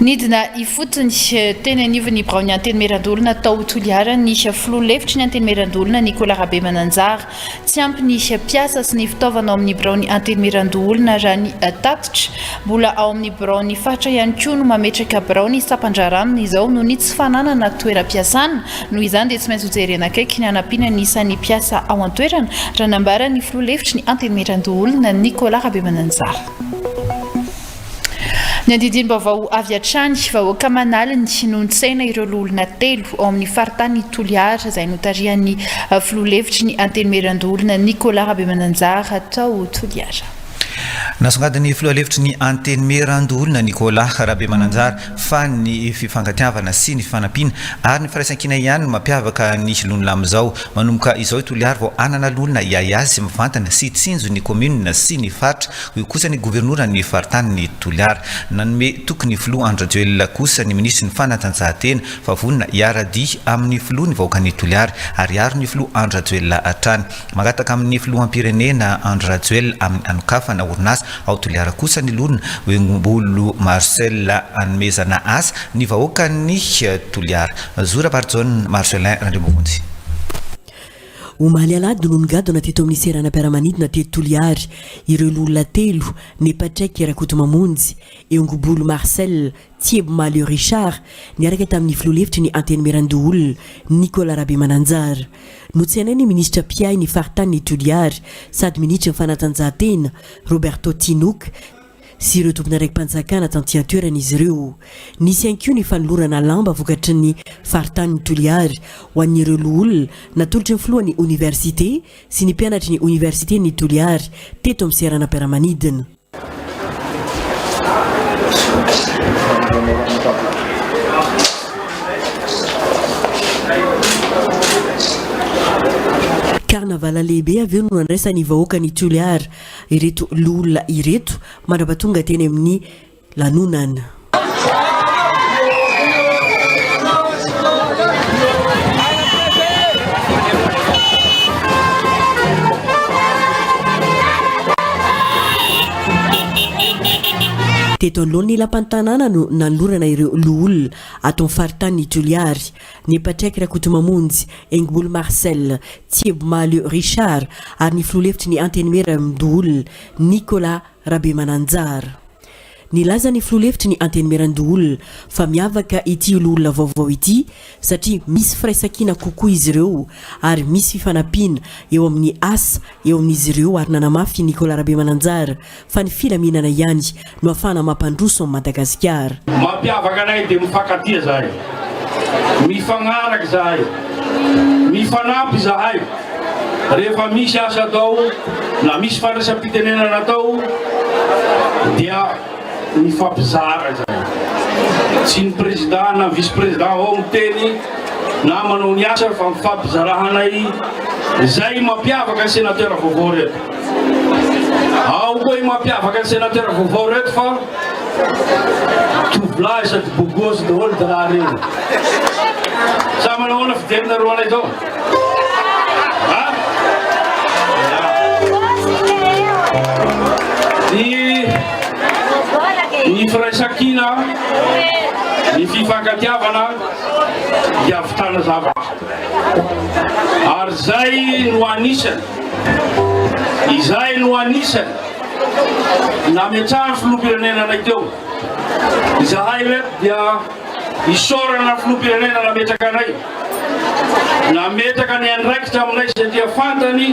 Nidina ifotony teny anivon'ny biraon'ny Antenimierandoholona tao Toliara ny filoha lefitry ny Antenimierandoholona Nicolas Rabemananjara. Tsy ampy ny mpiasa sy ny fitaovana ao amin'ny biraon'ny Antenimierandoholona raha ny tatitra. Mbola ao amin'ny biraon'ny faritra ihany koa no mametraka birao ny sampan-draharaha amin'izao noho ny tsy fananana toeram-piasana. Noho izany dia tsy maintsy hojerena akaiky ny hanampiana ny isan'ny mpiasa ao an-toerana, raha nambaran'ny filoha lefitry ny Antenimierandoholona Nicolas Rabemananjara. Ny andidim-baovao avy hatrany, vahoaka aman'aliny no nitsaina ireo loholona telo ao amin'ny faritanin'i Toliara izay notarihan'ny filoha lefitry ny Antenimierandoholona Nicolas Rabemananjara tao Toliara. Nasongadin'ny filoha lefitry ny Antenimierandoholona Nicolas Rabemananjara fa ny fifankatiavana sy ny fifanampiana ary ny firaisankina ihany no mampiavaka ny loholona amin'izao. Manomboka izao i Toliara vao hanana loholona hiahy azy mivantana sy hitsinjo ny kaominina sy ny faritra Hoy kosa ny governoran'ny faritanin'i Toliara. Nanome toky ny filoha Andry Rajoelina kosa ny minisitry ny fanatanjahantena fa vonona hiara-dia amin'ny filoha ny vahoakan'i Toliara ary hiaro ny filoha Andry Rajoelina hatrany. Mangataka amin'ny filoham-pirenena Andry Rajoelina amin'ny hanokafana orinasa ao Toliara kosa ny loholona Wengombolo Marcel hanomezana asa ny vahoakan'i Toliara. Zo Rabarijaona Marcelin Randriamamonjy. Omaly alahady no nigadona teto amin'ny seranam-piaramanidina teto Toliary ireo loholona telo, Nepatrek Rakotomamonjy, Eongobolo Marcel, Tsiebo Mahaleo Richard, niaraka tamin'ny filoha lefitry ny Antenimierandoholona, Nicolas Rabemananjara. Notsenain'ny minisitra mpiahy ny faritanin'i Toliary sady minitry ny fanatanjahantena, Roberto Tinoka, sy ireo tompon'andraiki-panjakana tanty an-toerana izy ireo. Nisy ihany koa ny fanolorana lamba vokatry ny faritanin'i Toliary ho an'ireo loholona natolotry ny filohan'ny oniversite sy ny mpianatry ny oniversiten'i Toliary teto amin'ny seranam-piaramanidina. Carnaval lehibe avy eo no nandraisan'ny vahoakan'i Toliara ireto loholona ireto mandrapatonga teny amin'ny lanonana. Teto anoloan'ny lapan'ny tanàna no nanolorana ireo loholona ato amin'ny faritanin'i Toliary, ny Patrick Rakotomamonjy, Haingombolo Marcel, Tsiebo Mahaleo Richard ary ny filoha lefitry ny Antenimierandoholona, Nicolas Rabemananjara. Nilaza ny filoha lefitry ny Antenimierandoholona fa miavaka ity loholona vaovao ity satria misy firaisankina kokoa izy ireo ary misy fifanampiana eo amin'ny asa eo amin'izy ireo ary nanamafy i Nicolas Rabemananjara fa ny filaminana ihany no afahana mampandroso an'i Madagasikara. Mampiavaka anay dia mifankatia izahay, mifagnaraka izahay, mifanampy izahay rehefa misy asa atao na misy fandraisam-pitenenana atao dia mifampizara izahay. Tsy ny président na vice président avao miteny na manao ny asa fa mifampizarahanay izay mampiavaka ny sénateur vaovao reto. Ao koa i mampiavaka ny sénateur vaovao reto fa tovolahy sady bogosy daholo dalahy reny. Sa manao ahoana fijerinareo anay zao? Ha? Ny ny firaisankina, ny fifankatiavana dia ahavitana zavatra. Ary zay no anisany Izay no anisany nametrahan'ny filoham-pirenena anay teo. Izahay ireto dia isaorana ny filoham-pirenena nametraka anay, nametraka ny andraikitra aminay satria fantany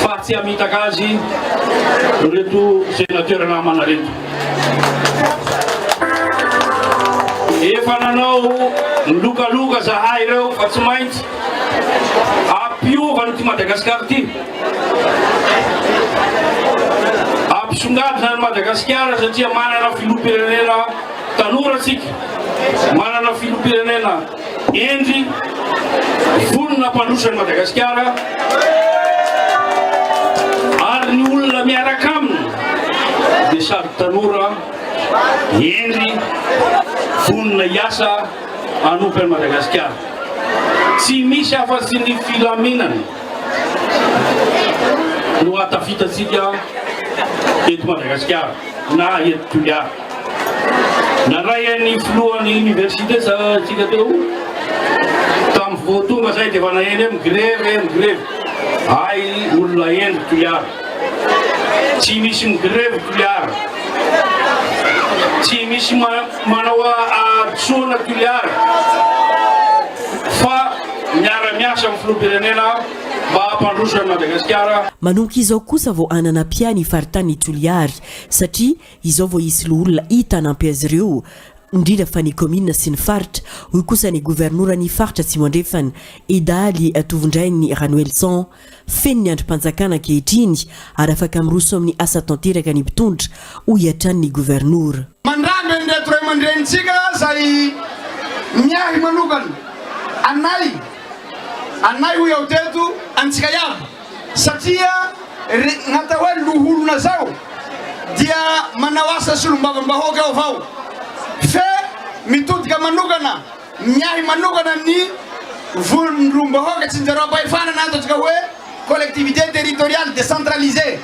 fa tsy hamitaka azy ireto sénateur namana ireto. Efa nanao lokaloka zahay ireo fa tsy maintsy Hampiova an'ity Madagasikara ity. Hampisongadina an'i Madagasikara satria manana filoham-pirenena tanora isika. Manana filoham-pirenena. filoham-pirenena hendry, vonona hampandroso an'i Madagasikara ary ny olona miaraka aminy dia sady tanora, hendry, vonona hiasa hanompo an'i Madagasikara. Tsy misy afa-tsy ny filaminana no hahatafita antsika eto Madagasikara na eto Toliara. Nandray an'ny filohan'ny université tsika teo, tamin'ny vao tonga zay dia efa naheno hoe migrevy e, migrevy. Hay olona hendry Toliara. Tsy misy migrevy Toliara. Tsy misy manao hadisoana Toliara fa miara-miasa amin'ny filoham-pirenena mba hampandroso an'i Madagasikara. Manomboka izao kosa vao hanana mpiahy ny faritanin'i Toliary satria izao vao hisy loholona hita hanampy azy ireo indrindra fa ny kaominina sy ny faritra, hoy kosa ny governoran'ny faritra Atsimo Andrefana, Edaly Tovondrainy Ranoelson. Feno ny andrim-panjakana ankehitriny ary afaka miroso amin'ny asa tanteraka ny mpitondra, hoy hatrany ny governora. Mandramby an'ireto ray aman-drenintsika izay miahy manokana anay, anay hoy aho teto, antsika iaby, satria ry gn'atao hoe loholona zao dia manao asa solombavambahoaka eo avao, fe mitodika manokana Miahy manokana ny vondrom-bahoaka tsinjaroam-pahefana na ataontsika hoe collectivité territoriale décentralisée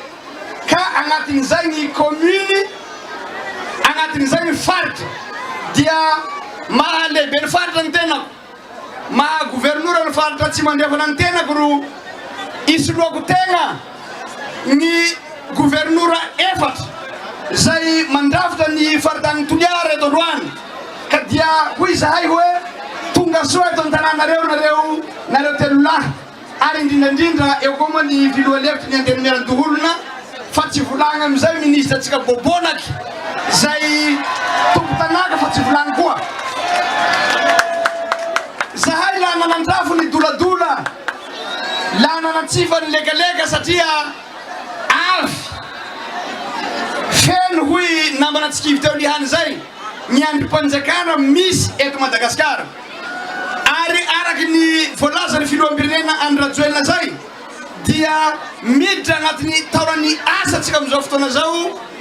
ka agnatin'izay ny commune, agnatin'izay ny faritra dia maha lehiben'ny faritra ny tenako, maha governora ny faritra Atsimo Andrefana ny tenako ro isoloako tegna ny governora efatra izay mandrafitra ny faritanin'i Toliara eto androany ka dia hoy izahay hoe tonga soa eto an-tanànareo nareo nareo telolahy ary indrindra indrindra eo koa moa ny filoha lefitry ny antenimierandoholona fa tsy volagny amin'izay minisitra antsika Bobonaky izay tompon-tanàka fa tsy volagny koa zahay laha nanandrafo ny doladola Laha nanantsifa ny legalega satria avy feno hoy namana Tsikivy teo lihany izay ny andrim-panjakana misy eto Madagasikara ary araky ny voalazan'ny filoham-pirenena Andry Rajoelina izay dia miditra agnatin'ny taonan'ny asa tsika amin'izao fotoana izao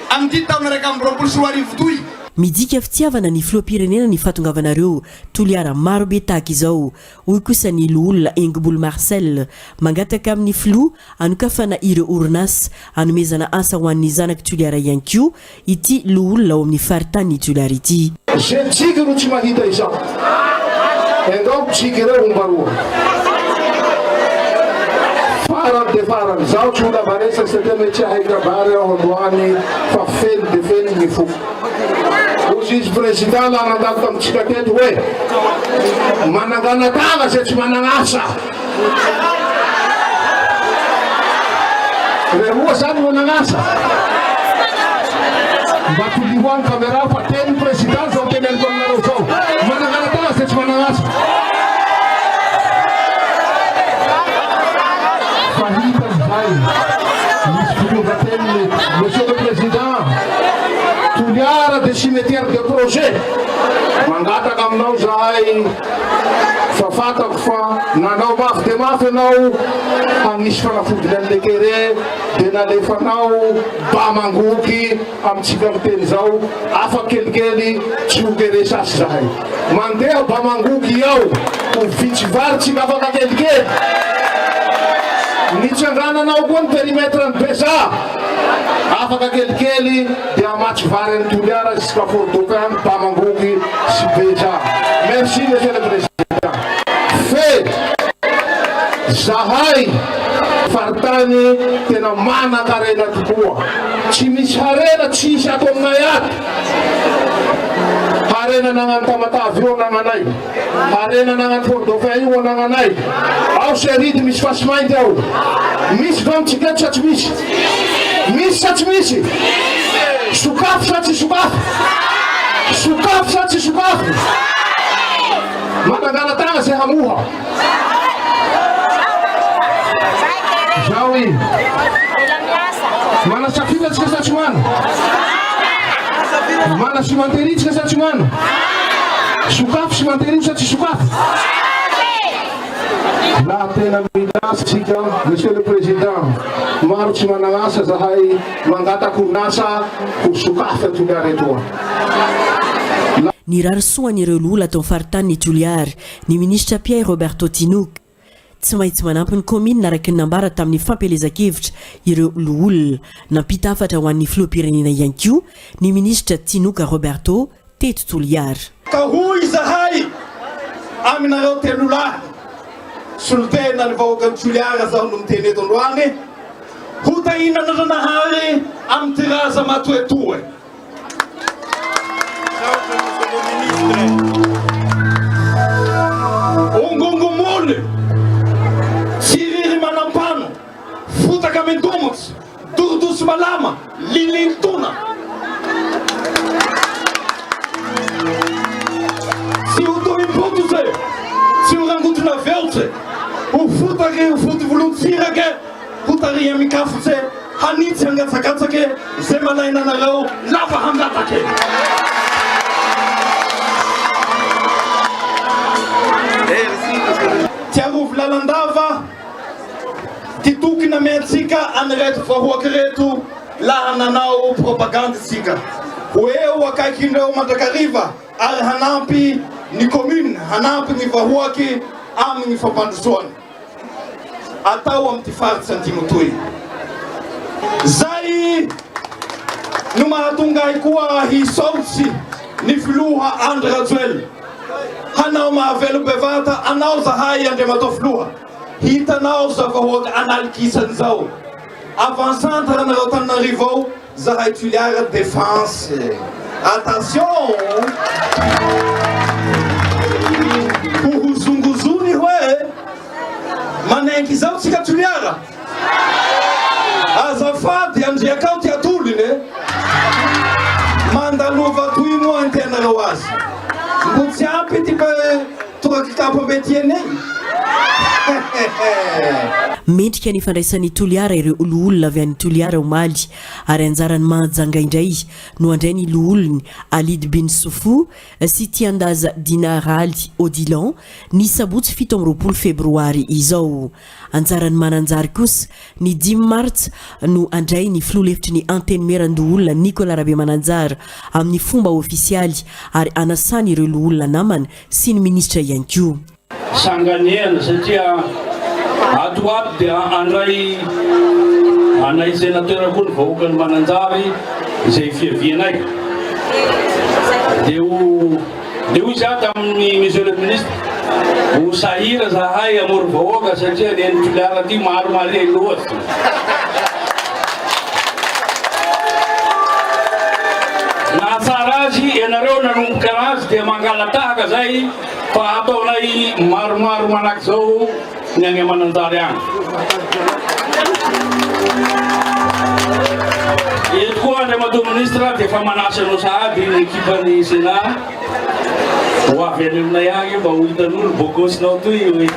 amin'ity taona 2021 toy. Midika fitiavana ny filoham-pirenena ny fahatongavanareo Toliara maro be tahaka izao Hoy kosa ny loholona Hengimbolo Marcel, mangataka amin'ny filoha hanokafana ireo orinasa hanomezana asa ho an'ny zanak'i Toliara ihany koa ity loholona ao amin'ny faritanin'i Toliara ity. Ze jigy no tsy mahita izao. Engao jigy ireo homba roa. Farany de farany, zaho tsy ho lava resaka satria mety tsy hahay kabary aho androany fa feno de feno ny foko. Hozy izy président la nandalo tamintsika teto hoe manangana tagna zay tsy managn'asa. Reroa zany managn'asa. Mba toliho any caméra fa teny président zao teneniko aminareo zao. Manangana tagna zay tsy managn'asa. Fa hita izay. Misy fitonga teny Monsieur le Président. Toliara dia cimetière de projet. Mangataka aminao zahay fa fantako fa nanao mafy dia mafy ianao hagnisy fanafodiny an'le kere dia nalefanao ba mangoky amintsika miteny zao afa kelikely tsy ho kere sasy zahay. Mandeha ba mangoky ao ho vitsy vary tsika afaka kelikely. Nitsangananao koa ny périmètre ny Bezaha. Afaka kelikely dia hamatsy vary an'i Toliara jusqu'à Fort Dauphin, Bamangoky sy Beja. Merci Monsieur le Président. Fe zahay faritany tena manan-karena tokoa. Tsy misy harena tsy hisy ato aminay ato. Harena anagnan'i Tamatave io anagnanay. Harena anagnan'i Fort Dauphin io anagnanay. Ao Seridy misy fasimainty ao. Misy va amintsika eto sa tsy misy? Misy sa tsy misy? Sokafy sa tsy sokafy? Sokafy sa tsy sokafy? Manangana tagna zay hamoha. Zao i. Mana safira tsika sa tsy mana? Mana cimenterie tsika sa tsy mana? Sokafy cimentière io sa tsy sokafy? Laha tena mila asa tsika, Monsieur le Président, maro tsy managn'asa zahay, mangataka orinasa ho sokafy a Toliara etoa. Nirary soa an'ireo loholona tao amin'ny faritanin'i Toliara ny minisitra Pierre Roberto Tinoka. Tsy maintsy manampy ny kaominina araka ny nambara tamin'ny fampielezan-kevitra ireo loholona. Nampita hafatra ho an'ny filoham-pirenena ihany koa ny minisitra Tinoka Roberto teto Toliara. Ka hoy izahay aminareo telolahy, solontena ny vahoakan'i Toliara zaho no miteny eto androany, ho tahin'Andriananahary amin'ity raza matoetoe. Ongongomoly, tsiriry manampano, fotaka mendomotsy, dorodosy malama, lilintona. Tsy ho tohim-pototse, tsy ho rangotina veotse, ho fotake ho foty volon-tsirake, ho tarihe mikafotse. Hanitsy hangatsakatsake ze malaina anareo lava hangatake. Tiarovy lalandava ty toky nameantsika an'ireto vahoaka ireto laha nanao propagandy tsika. Ho eo akaikindreo mandrakariva ary hanampy ny commune, hanampy ny vahoaky aminy fampandrosoana. atao amin'ity faritsy Antimo toy. Zay no mahatonga ahy koa hisaotsy ny filoha Andry Rajoelina. Hanao mahavelo bevata anao zahay Andriamatoa Filoha. Hitanao zao vahoaka analikisany zao. Avant centre nareo Tananarivo ao zahay Toliara defense. Attention! Ho hozongozony hoe manenky izao tsika Toliara. Azafady andriakao ty atolony e. Mandalova toy moa antenareo azy. Mbo tsy ampy ty torakikapa ambetieny ey. Mendrika ny fandraisan'i Toliara ireo loholona avy any Toliara omaly ary anjaran'i Mahajanga indray no handray ny loholony Alid Bin Soufou sy Tiandaza Dinar Aly Odilon ny sabotsy 27 febroary izao. Anjaran'i Mananjary kosa ny dimy martsa no handray ny filoha lefitry ny Antenimierandoholona Nicolas Rabemananjara amin'ny fomba ofisialy ary hanasany ireo loholona namana sy ny minisitra ihany koa. Sanganehana satria ato ho ato dia handray anay sénateur koa ny vahoakan'i Mananjary izay fiavianay. Dia ho dia hoy izaho tamin'ny monsieur le ministre, ho sahira zahay hamory vahoaka satria ny any Toliara aty maro mare loatra. Nahatsara azy ianareo nanomboka anazy dia mangala-tahaka zay. Fa hataonay maromaro manak'izao ny any Mananjary any. Eto koa Andriamatoa Ministra dia efa manasa anao sahady ny ekipan'ny Sénat ho avy any aminay agny mba ho hitan'olo bôgôsinao toy hoe.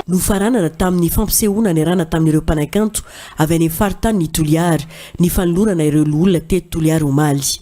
Nofaranana tamin'ny fampisehoana niarahana tamin'ireo mpanakanto avy any amin'ny faritanin'i Toliara ny fanolorana ireo loholona teto Toliara omaly.